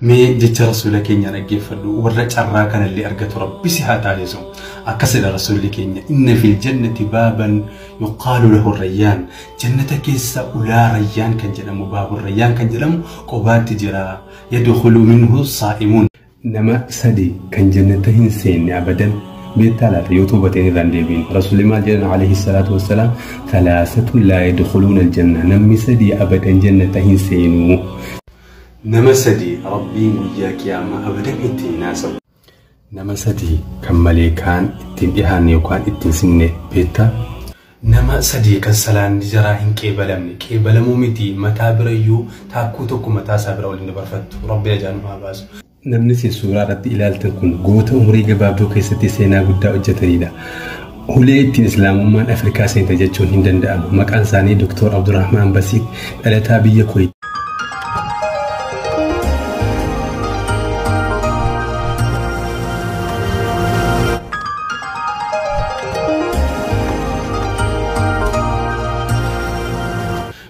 Mee jecha rasuula keenyaa dhaggeeffadhu warra carraa kanallee argatu rabbi si haa taasisu. Akkasidha rasuulli keenya inna fil jannati baaban yuqaalu lahu rayyaan jannata keessa ulaa rayyaan kan jedhamu baabur rayyaan kan jedhamu qobaatti jira yadkhulu minhu saa'imuun. Nama sadi kan jannata hin seenne abadan beektaa laata yoo toobateen irraan deebiin rasuulli maal jedhan alayhi salaatu wassalaam thalaasatun laa yadkhuluuna aljanna namni sadi abadan jannata hin seenuu. Nama sadi rabbiin guyyaa qiyaamaa abadan itti hin haasa'u. Nama sadi kan maleekaan ittiin dhihaanne yookaan ittiin sinne beektaa? Nama sadi kan salaanni jaraa hin qeebalamne qeebalamuu miti mataa birayyuu taakkuu tokko mataa isaa bira waliin dabarfattu rabbi ajaan haa baasu. Namni isin suuraa irratti ilaaltan kun goota umurii gabaabduu keessatti seenaa guddaa hojjetanidha. Ulee ittiin Islaamummaan Afrikaa seente jechuun hin danda'amu. Maqaan isaanii Dr. Abdurrahmaan Basiit dhalataa biyya Kuwait.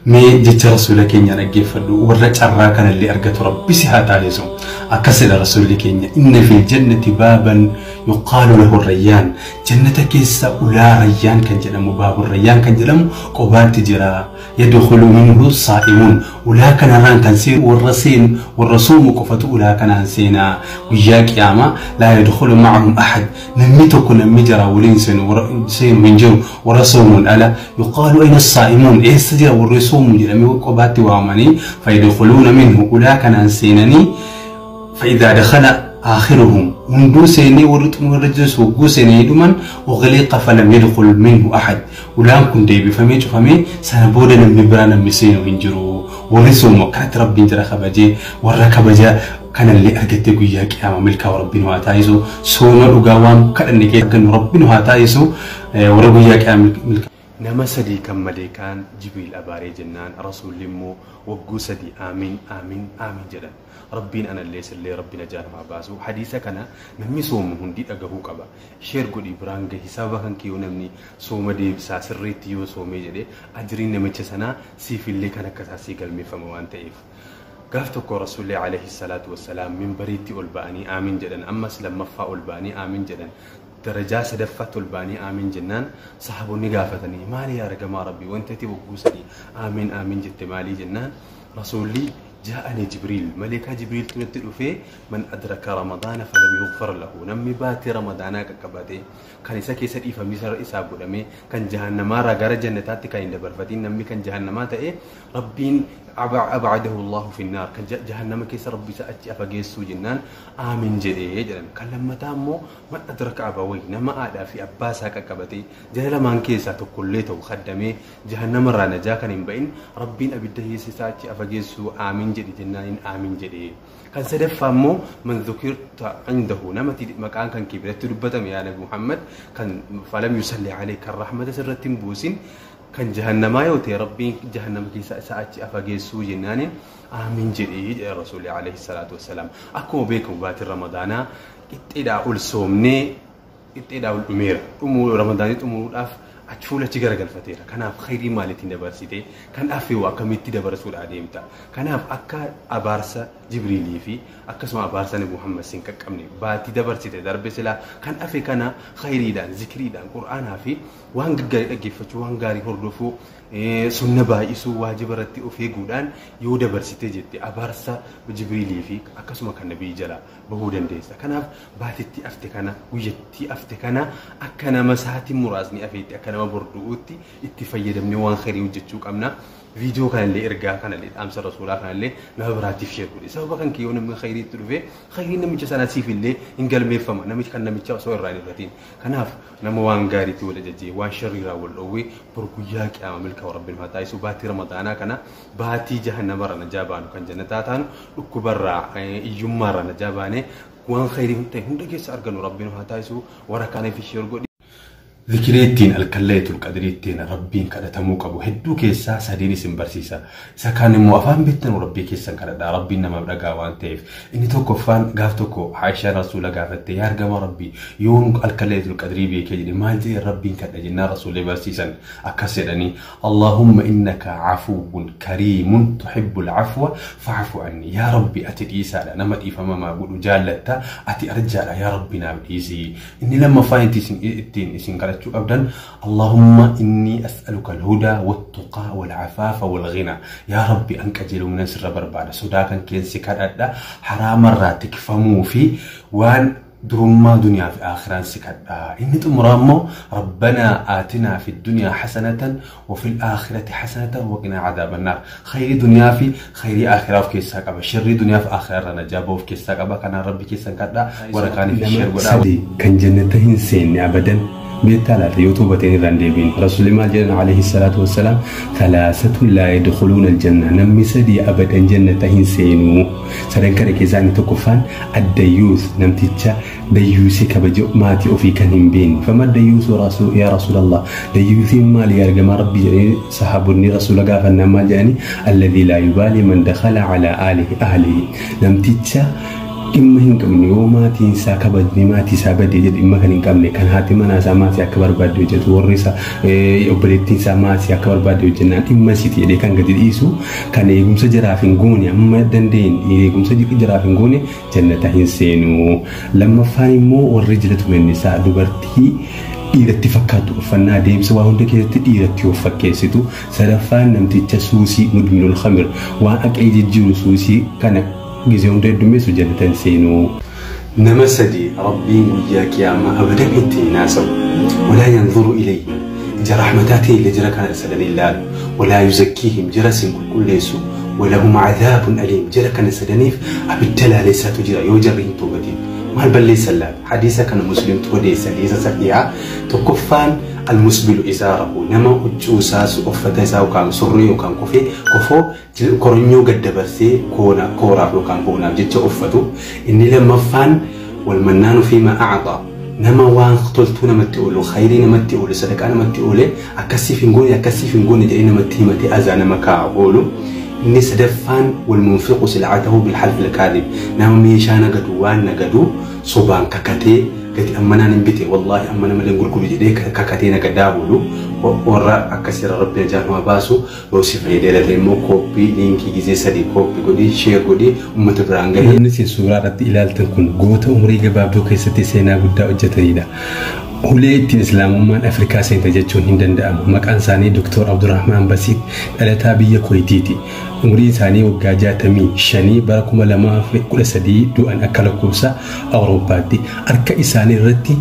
Mee jecha rasuula keenyaa dhaggeeffadhu warra carraa kanallee argatu rabbi si haa taasisu. Akkasidha rasuulli keenya inna fil jannati baaban yuqaalu lahu rayyaan jannata keessa ulaa rayyaan kan jedhamu baabur rayyaan kan jedhamu qobaatti jira yadkhulu minhu saa'imuun ulaa kanarraan kan seenu warra seenu warra soomu qofatu ulaa kanaan seenaa guyyaa qiyaamaa laa yadkhulu ma'ahum ahad namni tokko namni jara waliin seenu hin jiru warra soomuun ala yuqaalu ayna saa'imuun eessa jira warri soomu jedhamee qobaatti waamanii fayyadkhuluuna minhu ulaa kanaan seenanii فإذا دخل آخرهم هندو سيني ورطم ورجس وقو سيني دمان أغلق فلم يدخل منه أحد ولان كن ديبي فمي فمي سنبودا نمبرانا مسينو هنجرو ورسو مكانت ربي جرى خبجي وركبجا كان اللي أرجت قويا قيامة ملكا وربي نواتايسو سوما لقاوام كان نكي ربي نواتايسو ورقويا قيامة ملكا. Nama sadii kan maleekaan Jibriil abaaree jennaan rasuulli immoo wagguu sadii aamiin aamiin aamiin jedhan. Rabbiin anallee sillee rabbi najaa namaa baasu. Hadiisa kana namni soomu hundi dhagahuu qaba. Sheer godhi biraan gahi sababa kan kee yoo namni sooma deebisaa sirriitti yoo soomee jedhee ajriin namicha sanaa siifillee kan akka isaa sii galmeeffama waan ta'eef. Gaaf tokko rasuulli alayhi salaatu wassalaam minbariitti ol ba'anii aamiin jedhan ammas lammaffaa ol ba'anii aamiin jedhan. Darajaa sadaffaatti ol ba'anii aamiin jennaan sahaabonni gaafatanii maali yaa ergamaa rabbii wanti ati wagguu sadii aamiin aamiin jette maalii jennaan rasuulli jaa'anii Jibriil maleekaa Jibriiltu natti dhufee man adraka ramadaana falam yughfar lahu namni baatee ramadaanaa qaqqabate kan isa keessa dhiifamni isaa godhame kan jahannamaarraa gara jannataatti kan hin dabarfatiin namni kan jahannamaa ta'e rabbiin abcadahu Allahu fi nnaar kan jahannama keessa rabbi isa achi afageessuu jennaan aamin jedhee jedhan. Kan lammataa immoo man adraka abawayhi nama haadhaa fi abbaa isaa qaqqabate jala lamaan keessaa tokkollee ta'u kaddamee jahannamarraa najaa kan hin ba'in rabbiin abidda keessa isaa achi afageessuu aamin jedhi jennaan aamin jedhee. Kan sadaffaa immoo man dhukirta indahu namatti maqaan kan kee biratti dubbatame yaa Nabi Muhammad kan falam yusalli alayka kan rahmata sirratti hin buusin kan jahannamaa yoo ta'e rabbiin jahannama keessa isaa achi afageessuu jennaan aamin jedhee jedhe rasuulli alayhi salaatu wassalaam. Akkuma beekamu baatiin ramadaanaa qixxeedhaa ol soomnee qixxeedhaa ol dhumeera. Dhumuu ramadaanii xumuruudhaaf achi fuulachi garagalfateera. Kanaaf khayrii maaliitiin dabarsite kan affeewu akkamitti dabarsuudha adeemta. Kanaaf akka abaarsa Jibriilii fi akkasuma abaarsa Nabi Muhammad sin qaqqabne baatii dabarsite darbe silaa kan afe kana khayriidhaan zikriidhaan qur'aanaa fi waan gaggaarii dhaggeeffachuu waan gaarii hordofuu sunna baay'isuu waajiba irratti of eeguudhaan yoo dabarsite jette abaarsa Jibriilii fi akkasuma kan Nabii jala bahuu dandeessa. Kanaaf baatitti afte kana guyyattii afte kana akka nama sa'aatiin muraasni afeetti akka nama bordu'uutti itti fayyadamnee waan khayrii hojjechuu qabna. Viidiyoo kanallee ergaa kanallee dhaamsa rasuulaa kanallee nama biraatiif sheer godhe. Sababa kan kee yoo namni khayriitti dhufe khayriin namicha sanaa siifillee hin galmeeffama namichi kan namicha osoo irraa hin irratiin. Kanaaf nama waan gaariitti wal ajajjee waan sharriirraa wal dhoowwee bor guyyaa qiyaama milkaa rabbiin haa taasisu. Baatii ramadaanaa kana baatii jahannamarraa najaa baanu kan jannataa taanu dhukkubarraa iyyummaarraa najaa baanee waan khayrii ta'e hunda keessa argannu rabbiin haa taasisu. Warra kaaniif sheer godhe. Zikirii halkan Laylatul Qadrii ittiin Rabbiin kadhatamuu qabu hedduu keessaa sadiin isin barsiisa. Isa kaan immoo afaan beektan Rabbii keessan kadhadhaa. Rabbiin namaaf dhagaa waan ta'eef. Inni tokkoffaan gaaf tokko Aishaan Rasuula gaafatte, yaa ergama Rabbii, yoon halkan Laylatul Qadrii beekee jedhe maal jedhee Rabbiin kadha jennaan Rasuulli barsiisan akkas jedhanii: Allahumma innaka afuwwun kariimun tuhibbul afwa fa'fu anni. Yaa Rabbi, ati dhiisaadha, nama dhiifamamaa godhu jaallatta, ati arjaadha, yaa Rabbi naaf dhiisi. Inni lammaffaan ittiin isin kadhachuu qabdan: Allahumma inni as'aluka al-hudaa wat-tuqaa wal-afaafa wal-ghina. Yaa Rabbi, an qajeelumina sirra barbaada, sodaa kan keessi kadhadha, haraamarraa tikfamuu fi waan durummaa duniyaa fi aakhiraan si kadha. Inni xumuraa immoo: Rabbanaa aatinaa fi dunyaa hasanatan wa fil aakhirati hasanatan wa qinaa cadaaban naar. Khayrii duniyaa fi khayrii aakhiraa of keessaa qaba. Sharrii duniyaa fi aakhiraa irraa najaa of keessaa qaba. Kanaan Rabbi keessan kadha. Warra kaaniif share godhaa. Sadi kan jannata hin seenne abadan beektaa laata yoo toobateen irraan deebiin? Rasuulli maal jedhan alayhi salaatu wassalaam? Thalaasatun laa yadkhuluuna aljanna, namni sadii abadan jannata hin seenuu. Sadan kana keessaa inni tokkoffaan addayyuus, namticha dayyuusee kabaja maatii ofii kan hin beekne. Fama dayyuusu yaa rasuulallah? Dayyuusiin maali yaa ergamaa Rabbii jedhanii sahaabonni Rasuula gaafannaan maal jedhanii? Alladhii laa yubaalii man dakhala calaa aalihi ahlihi, namticha dhimma hin qabne, yoo maatiin isaa kabajni maatii isaa badee jedhe dhimma kan hin qabne, kan haati manaa isaa maatii akka barbaadde hojjetu, warri isaa obboleettiin isaa maatii akka barbaadde hojjennaan dhimma isiiti jedhee kan gadi dhiisu, kan eegumsa jaraaf hin goone, amma danda'een eegumsa jaraaf hin goone jannata hin seenu. Lammaffaan immoo warri jila tumennisaa, dubartii dhiiratti fakkaattu, uffannaa deemsa waa hunda keessatti dhiiratti of fakkeessitu. Sadaffaan namticha suusii mudminul khamir, waan aqee jijjiiru suusii kana gisee hunda heddummeessu jannata hin seenuu. Nama sadi Rabbiin guyyaa qiyaamaa abadan itti hin haasawu. Walaa yanzuru ilayhi, ija rahmataatiin illee jara kana sadan hin laalu. Walaa yuzakkiihim, jara sin qulqulleessu. Walahum cadaabun aliim, jara kana sadaniif abidda laaleessaatu jira yoo jarri hin toobatin. Maal balleessan laata? Hadiisa kana Muslimtu odeessa, hadiisa sahihaa. Tokkoffaan almusbilu izaarahu, nama huccuu isaa, uffata isaa yookaan surree yookaan kofee kofoo koronyoo gad dabarsee kooraaf yookaan koonaaf jecha uffatu. Inni lammaffaan walmannaanu fiima acxaa, nama waan toltuu namatti oolu, khayrii namatti oolu, sadaqaa namatti oole, akkasiif hin goone, akkasiif hin goone jedhee namatti himatee azaa nama kaa'u oolu. Inni sadaffaan walmunfiqu silcatahu bilhalfi alkaadib, nama meeshaa nagadu, waan nagadu sobaan kakatee gati ammanaan hin bite, wallaahi amma malee gurguru jedhee kakatee nagadaa oolu. Warra akkasirra Rabbi najaa nu baasu. Yoo si fayyadee ta'e immoo copy linkii gizee sadii copy godhii, share godhii uummata biraan gahee. Namni isin suuraa irratti ilaaltan kun goota umurii gabaabduu keessatti seenaa guddaa hojjetanidha. Ulee ittiin Islaamummaan Afrikaa seente jechuun hin danda'amu. Maqaan isaanii Dr. Abdurrahmaan Basiit, dhalataa biyya Kuweetiiti. Umuriin isaanii waggaa 65, bara 2013 du'an akka lakkoofsa Awurooppaatti. Harka isaanii irratti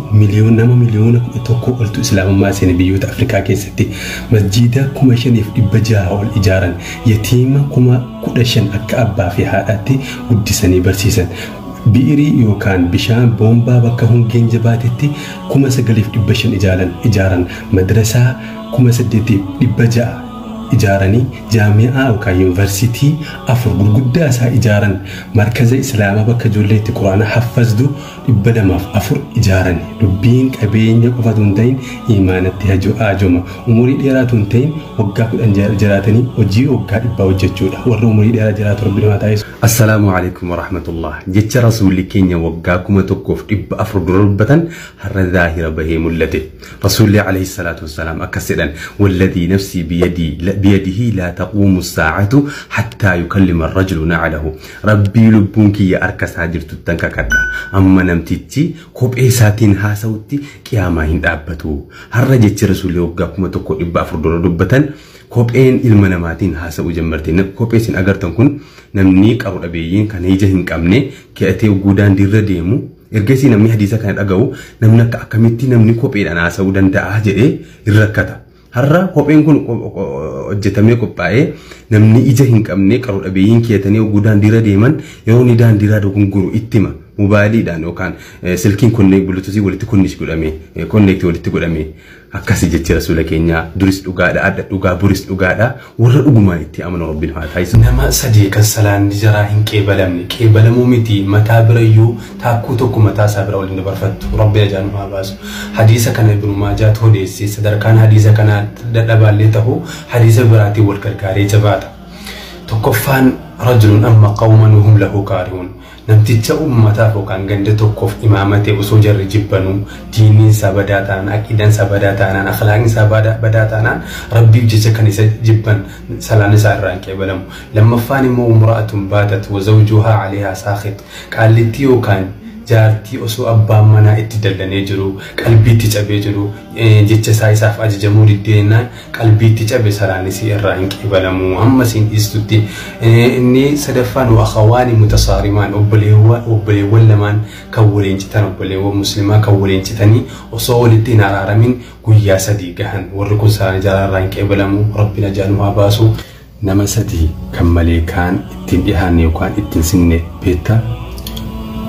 nama miliyoona 11 oltu Islaamummaa seene biyyoota Afrikaa keessatti. Masjiida 5600 ol ijaaran. Yatiima 15,000 akka abbaa fi haadhaatti guddisanii barsiisan. Bi'irii yookaan bishaan boombaa bakka hongeen jabaatetti 9500 ijaaran. Madrasaa 8600 ijaaranii, jaami'aa yookaan yuunivarsiitii afur gurguddaa isaa ijaaran, markaza Islaamaa bakka ijoollee itti Quraana haffazdu 204 ijaaran. Dubbiin qabeenya qofatu hin ta'in, imaanatti haajoma. Umurii dheeraatu hin ta'in, waggaa 10 jiraatanii hojii waggaa 100 hojjechuudha. Warra umurii dheeraa jiraatu Rabbi namaa taasisu. Assalaamu alaikum warahmatullah. Jecha Rasuulli keenya waggaa 1400 dura dubbatan har'a zaahira bahee mul'ate. Rasuulli alayhi salaatu wassalaam akkas jedhan: walladii nafsii biyadihi laa taquumu saacatu hattaa yukallima arrajulu naclahu. Rabbii lubbuun kiyya harka isaa jirtuttan kakadha. Amma namtichi kophee isaatiin haasa'utti qiyaamaa hin dhaabbatu. Har'a jechi Rasuulli waggaa 1400 dura dubbatan kopheen ilma namaatiin haasa'uu jammarte. Kophee isin agartan kun namni qaru dhabeeyyiin kan ija hin qabne ke'atee hogguu daandiirra deemu, ergasii namni hadiisa kana dhaga'u, namni akka akkamitti namni kopheedhaan haasa'uu danda'a jedhee hin rakkata. Har'a kopheen kun hojjetamee qophaa'ee namni ija hin qabne, qaru dhabeeyyiin keetanii hogguu daandiirra deeman, yeroo inni daandiirraa dogongoro ittima. Moobaayiliidhaan yookaan silkiin bluetoothii walitti connect godhame, connect walitti godhame. Akkasii jechi rasuula keenyaa duris dhugaadha, adda dhugaa, boris dhugaadha. Warra dhugumaan itti amanu Rabbiin haa taasisu. Nama sadii kan salaanni jaraa hin qeebalamne, qeebalamuu miti, mataa birayyuu taakkuu tokko mataa isaa bira waliin dabarfattu, Rabbi ajaan haa baasu. Hadiisa kana Ibnu Maajaatu odeesse. Sadarkaan hadiisa kanaa dadhabaallee ta'u, hadiisa biraatiin wal gargaaree jabaata. Tokkoffaan, rajulun amma qawman hum lahu kaarihuun. Namticha uummataaf yookaan ganda tokkoof imaama ta'e osoo jarri jibbanuu, diiniin isaa badaa taanaan, aqiidaan isaa badaa taanaan, akhlaaqni isaa badaa taanaan, Rabbiif jecha kan isa jibban, salaan isaa irraa hin qeebalamu. Lammaffaan immoo, imra'atun baatat wa zawjuhaa alayhaa saakhit. Qaallittii yookaan jaartii osoo abbaan manaa itti dallanee jiru, qalbiitti cabee jiru, jecha isaa isaaf ajajamuu diddeenaan qalbiitti cabe, salaan isii irraa hin qeebalamu hamma isiin dhiistutti. Inni sadaffaan, akhawaani mutasaarimaan, obboleewwan lamaan kan waliin citan, obboleewwan muslimaa kan waliin citanii osoo walitti hin araaramin guyyaa 3 gahan, warri kun salaan jaraa irraa hin qeebalamu. Rabbiin ajaanu haa baasu. Nama sadii kan maleekaan ittiin dhihaanne yookaan ittiin sinne beektaa?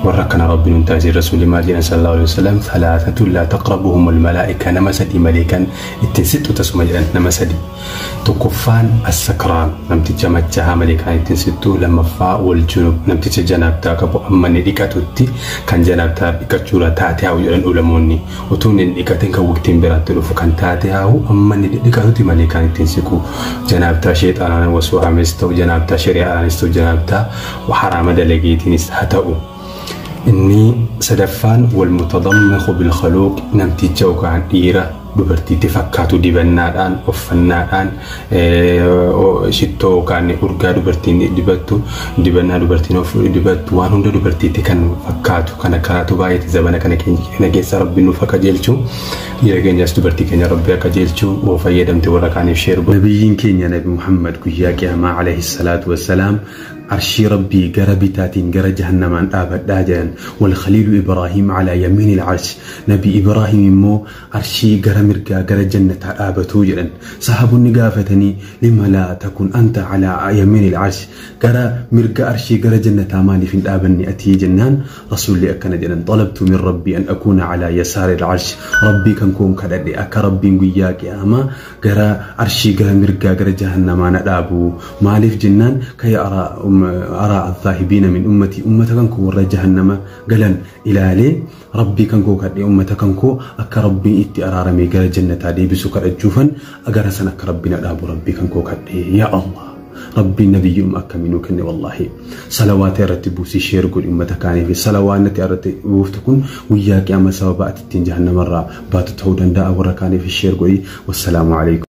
Warra akkana Rabbi nun taasise. Rasuulli maal jedhan sallallahu alaihi wasallam? Thalaathatun laa taqrabuhum almalaa'ika, nama sadii maleekan ittiin sixxu tasuma jedhan. Nama sadi: tokkoffaan as-sakraan, namticha machaa'aa maleekaan ittiin sixxu. Lammaffaa wal junub, namticha janaabtaa qabu amma inni dhiqatutti, kan janaabtaa dhiqachuudha taate haa'u jedhan ulamoonni, utuu inni dhiqatin kan waqtiin biraatti dhufu, kan taate haa'u amma inni dhiqatutti maleekaan ittiin siqu. Janaabtaa sheexaanaan waswaames ta'u, janaabtaa shari'aanis ta'u, janaabtaa haraama dalageetiinis haa ta'u. Inni sadaffaan, wal mutadammiqu bilkhaluuq, namticha yookaan dhiira dubartiitti fakkaatu, dibannaadhaan, uffannaadhaan, shittoo yookaan urgaa dubartiin dibattu, dibannaa dubartiin of dibattu, waan hunda dubartiitti kan fakkaatu. Kana karaatu baay'eeti zabana kana keessa. Rabbi nuuf akka qajeelchu, dhiira keenyas dubartii keenya Rabbi akka qajeelchu. Oo fayyadamte warra kaaniif share. Nabiyyiin keenya Nabi Muhammad guyyaa qiyaamaa alayhi salaatu wassalaam arshii Rabbii gara bitaatiin gara jahannamaan dhaabadhaa jedhan. Wal khaliilu Ibraahim alaa yamiin il-arsh, Nabi Ibraahim immoo arshii gara mirgaa gara jannataa dhaabatuu jedhan. Sahaabonni gaafatanii, lima laa takun anta alaa yamiin il-arsh, gara mirga arshii gara jannataa maaliif hin dhaabanne ati jennaan, Rasuulli akkana jedhan: xalabtu min Rabbii an akuuna alaa yasaari il-arsh, Rabbii kan koon kadhadhe akka Rabbiin guyyaa qiyaamaa gara arshii gara mirgaa gara jahannamaa na dhaabu. Maaliif jennaan, kay araa azzaahibiina min ummatii, ummata kan koo warra jahannama galan ilaalee Rabbii kan koo kadhee, ummata kan koo akka Rabbiin itti araaramee gara jannataa deebisu kadhachuufan gara san akka Rabbi na dhaabu Rabbii kan koo kadhee. Yaa Allah, Rabbiin nabiyyuma akkamii nuu kenne wallaahi. Salawaata irratti buusii share godhi ummata kaaniif. Salawaanni irratti buuftu kun guyyaa qiyaama sababa ati ittiin jahannamarraa baatu ta'uu danda'a. Warra kaaniif share godhi. Wassalaamu alaikum.